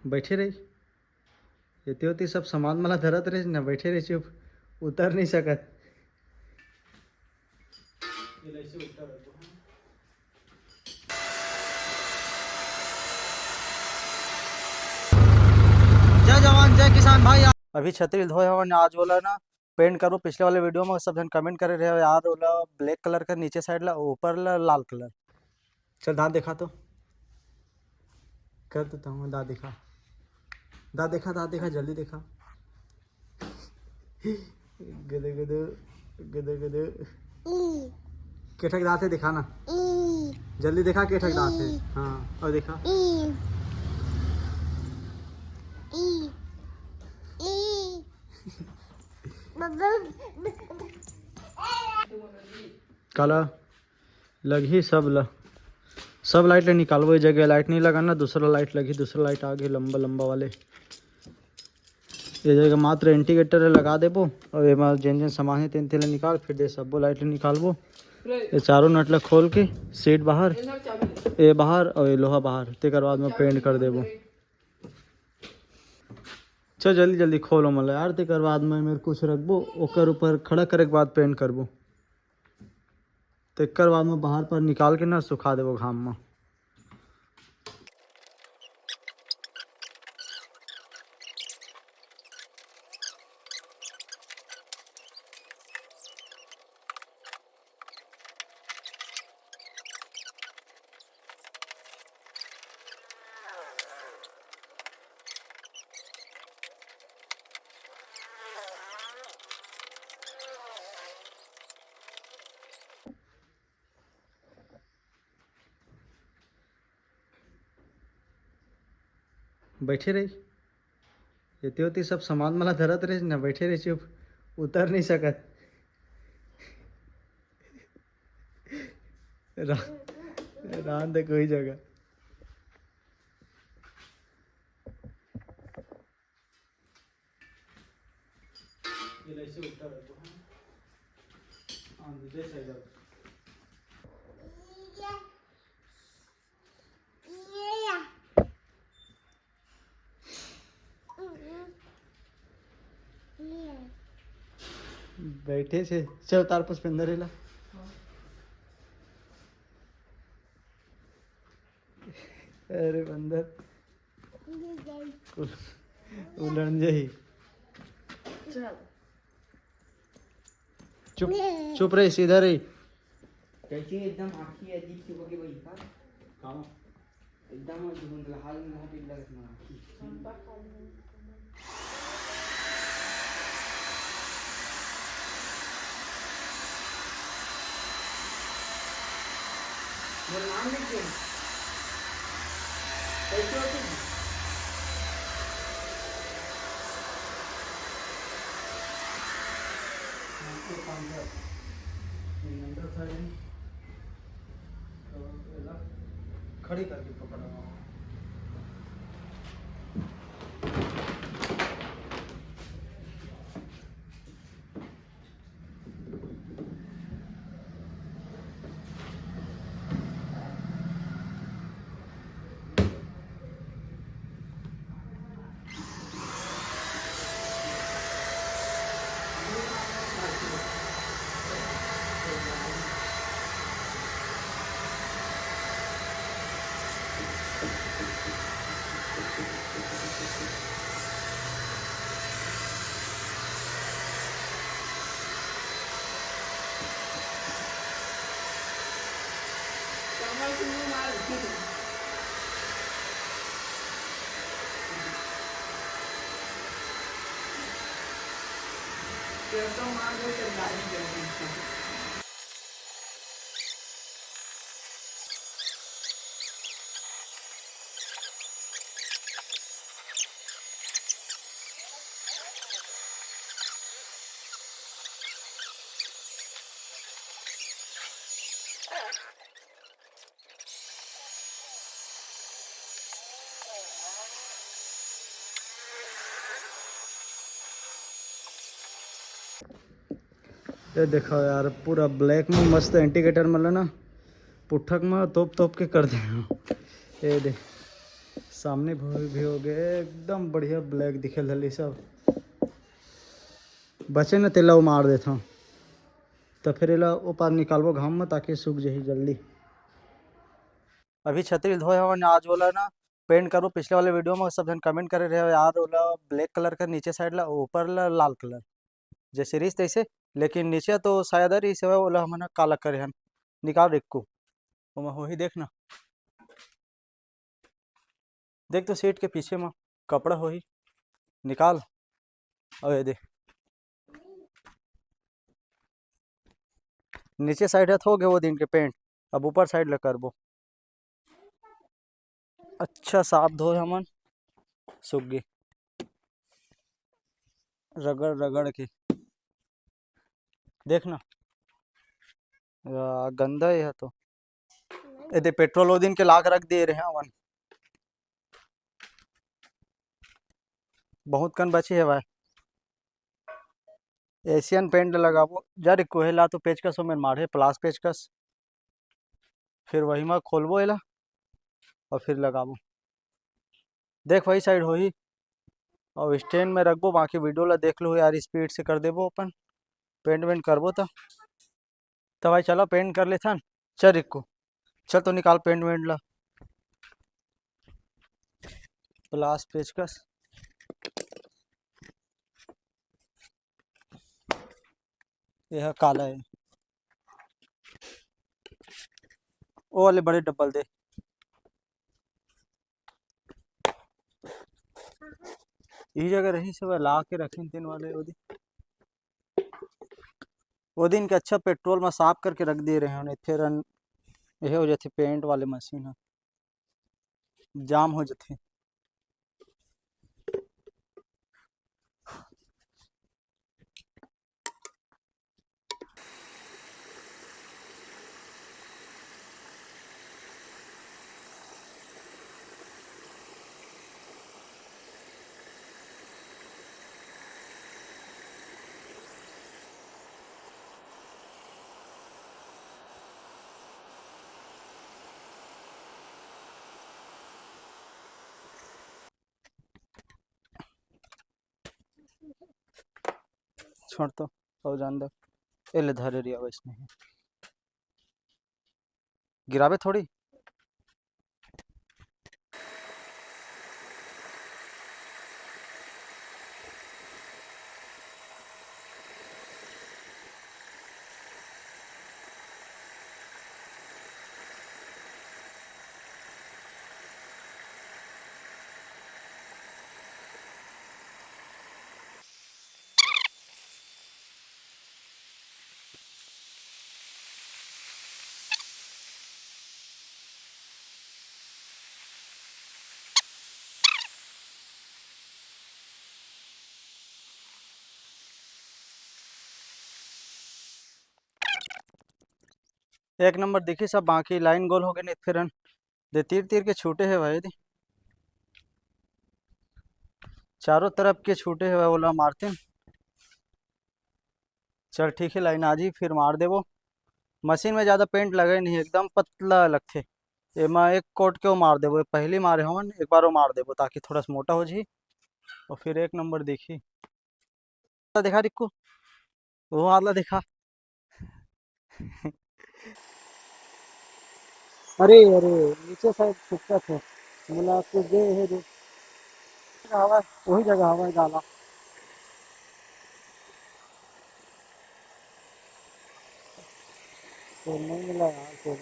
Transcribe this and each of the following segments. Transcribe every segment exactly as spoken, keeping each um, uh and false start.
बैठे रही, एती ओती सब सामान मला धरत रहे ना, बैठे रहे चुप, उतर नहीं सकत। जय जवान, जय किसान भाई। अभी छतरी धोए हवन, आज वाला ना पेंट करबो। पिछले वाले वीडियो में सब जन कमेंट करे रहे यार, ओला ब्लैक कलर का नीचे साइड ला, ऊपर ला लाल कलर। चल दांत दिखा तो, कर देता हूँ, दांत दिखा, दांत दिखा, दांत दिखा, जल्दी दिखा। गदे गदे, गदे गदे। के ठक दांत हे, दिखा ना। जल्दी दिखा, के ठक दांत हे। हाँ, और दिखा। काला लगही सब ल, सब लाइट ले निकालबो। ये जगह लाइट नहीं लगा ना, दूसरा लाइट लगही, दूसरा लाइट आगे लंबा लंबा वाले। ये जगह मात्र इंडिकेटर लगा देबो, और एमा जेन जेन सामान हे तेन तेन ल निकाल, फिर दे सब्बो लाइट ल निकालबो। ये चारों नट ल खोल के सीट बाहर, ये बाहर और ये लोहा बाहर, तेकर बाद में पेंट कर देबो। चल जल्दी जल्दी खोलो मला यार, तेकर बाद में मेरे कुछ रखबो, ओकर ऊपर खड़ा करे के बाद पेंट करबो। तेकर बाद में बाहर पर निकाल के ना सुखा देबो घाम में। बैठे रही, एती ओती सब सामान मला धरत रहे ना, बैठे रहे चुप, उतर नहीं सकत। रा-, रांध कोई जगह। ये ऐसे ऊपर रखो, हाँ। हाँ, दूसरे साइड रखो। बैठे से चल तार पुष्पेंद्र ला। अरे बंदर। उलड़ जाही। चल। चुप, चुप रही, सीधा रही। कैसे एकदम आँखी अजीब से होके बैठा। हाँ। एकदम धुंधला, हाल में हाथ लगत ना आँखी। मोर नाम लिख दे। कैसे हो तुम? आपके पाँच सौ। ये नंबर था ये। तो एला खड़ी करके पकड़ा हुआ। ये देखो यार, पूरा ब्लैक में मस्त इंडिकेटर मतलब ना, पुट्ठक में तोप तोप के कर दे। ये दे, सामने भी, भी हो गए, एकदम बढ़िया black दिखे ल धरलिस सब। बचे न तेला उमार देथन, त फिर एला ओ पार निकालबो घाम म, ताकि सूख जाही जल्दी। अभी छतरी ल धोए हवन, आज ओला ना paint करबो। पिछले वाले video म सब झन comment करे रहे हो यार, ओला black colour कर नीचे side ला, ऊपर ला लाल colour, जैसे रहिस तैसे, लेकिन नीचे तो शायद रहिस हवय, ओला हमन ह काला करे हन। निकाल रिक्कू, ओमा होही देख ना। देख तो seat के पीछे म कपड़ा होही, निकाल। अउ ये दे, नीचे side ह तो हो गे वो दिन के paint, अब ऊपर side ल करबो। अच्छा साफ धोए हमन, सूख गे, रगड़ रगड़ के। देख ना, आ, गंदा ये ह तो। ए दे, petrol ओ दिन के लाके रख दिए रहे हवन, बहुत कन बचे हवय। Asian paint लगाबो। जा रे, कोहे ला तो पेचकस ओमेर माढ़े, plus पेचकस। फिर वही मा खोलबो एला अउ फिर लगाबो। देख, वही side होही अउ stand में रखबो। बाकी video ला देख लो यार, speed से कर देबो अपन, paint वेंट करबो त। त भाई चलो, paint कर लेथन। चल रिक्कू, चल तो निकाल paint वेंट ला, plus पेचकस। ये ह काला है, ओ वाले बड़े डब्बा ल दे। इही जगह रहिस हवय, ला के रखिन तेन वाले ओ दिन। ओ दिन के अच्छा petrol म साफ करके रख दिए रहे हन, फेर अन-, एहे हो जाथे paint वाले machine ह, jam हो जाथे। छोड़ तो, अउ जान दे। ए ले धरे रिया वैसने ही। गिराबे थोड़ी। एक नंबर दिखी सब, बाकी line गोल हो गए, नहीं फिर दे तीर तीर के छूटे हे भाई, दे चारों तरफ के छूटे हे भाई, ओला मारते हैं। चल ठीक है, line आ जी, फिर मार देबो। Machine में ज़्यादा paint लगे नहीं, एकदम पतला लगथे। एमा एक coat के वो मार देबो, पहली मारे हवन, एक बार वो मार देबो ताकि थोड़ा सा मोटा हो जी, और फिर एक नंबर दिखी। दिखा रिक्कू, वो वाला दिखा। अरे, अरे, नीचे side दिक्कत है। मोला कुछ दे हे जो हवा, वही जगह हवा जाला। तो नहीं मिला यार, तो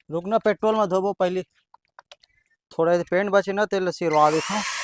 रुकना, पेट्रोल में धोबो पहली। थोड़ा से पेंट बचे ना, तेल सिरवा देथों।